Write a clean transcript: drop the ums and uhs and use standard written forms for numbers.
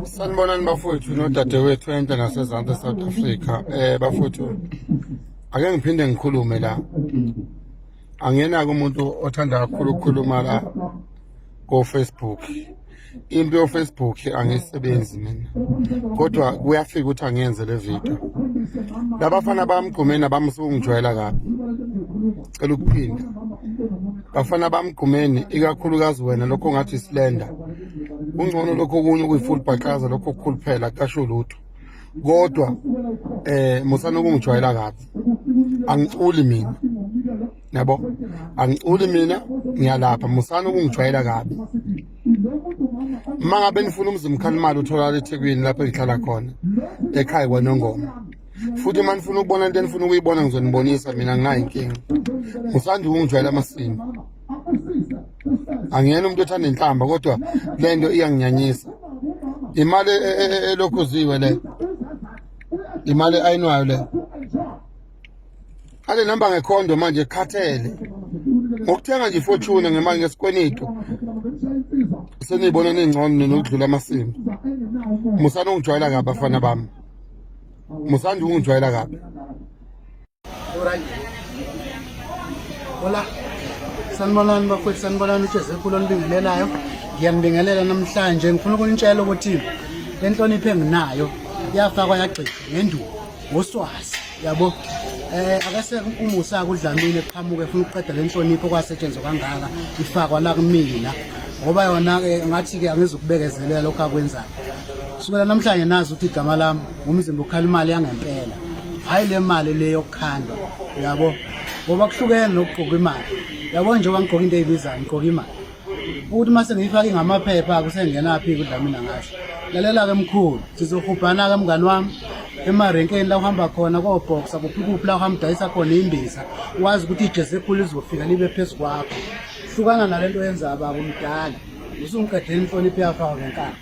Sanibonani bafowethu nodadewethu enhla nasezansi eSouth Africa. Bafowethu ake ngiphinde ngikhulume la. Angenako umuntu othanda kakhulu ukukhuluma la ko Facebook. Impi yo Facebook angisebenzi mina. Kodwa kuyafika ukuthi angiyenze le video. Labafana bamgqumeni abamsungijwayela kabi. Cela ukuphinda. Bafana bamgqumeni ikakhulukazi wena lokho ngathi slender. Kungcono lokho okunye okuyi-full bhaqaza lokho okukhuluphela kasho lutho. Kodwa musana ukungijwayela kabi. Angiculi mina. Yabo? Angiculi mina ngiyalapha musana ukungijwayela kabi. Uma ngabe nifuna umzimkhali imali utholakala eThekwini lapho engihlala khona ekhaya kwaNongoma. Futhi uma nifuna ukubona into enifuna ukuyibona ngizonibonisa mina nginayo inkinga. Musanda ukungijwayela amasimba. Angiyena umuntu othanda inhlamba kodwa le nto iyanginyanyisa. Imali elokhuziwe le. Imali ayinwayo le. Ale namba ngekhondo manje khathele. Ngokuthenga nje iFortuner ngemali ngesikweletu. Seniyibona ningcono nokudlula amasimba. Musani ungijwayela kabi bafana bami. Musani ungijwayela kabi. Hola. Sanibonani bafowethu, sanibonani uJesu ekhulu onibingelelayo. Ngiyanibingelela namhlanje ngifuna ukunitshela ukuthi le nhlonipho enginayo yafakwa yagxila ngenduku ngoswazi yabo. Akase umusa kudlamini eqhamuke efuna ukuqeda le nhlonipho kwasetshenzwa kangaka ifakwa la kumina ngoba yona ke ngathi ke angizukubekezelela lokho akwenzayo. Kusukela namhlanje nazi ukuthi igama lami ngumzimba ukhala imali yangempela. Hayi le mali le yokukhandwa uyabo ngoba kuhlukene nokugqoka imali yabo njengoba ngigqoka into eyibizayo ngigqoka imali ukuthi uma sengiyifake ngamaphepha kusengenaphi kudlamina ngasho lalela-ke mkhulu sizohubhana-ke mngani wami emarenkeni la uhamba khona kobhoxa kuphi kuphi la uhamba udayisa khona imbiza wazi ukuthi ijezi ekhulu lizofika libe phezu kwakho hlukana nale nto yenza baba umdala usungiqedela inhlonipho yafakwa ngenkani.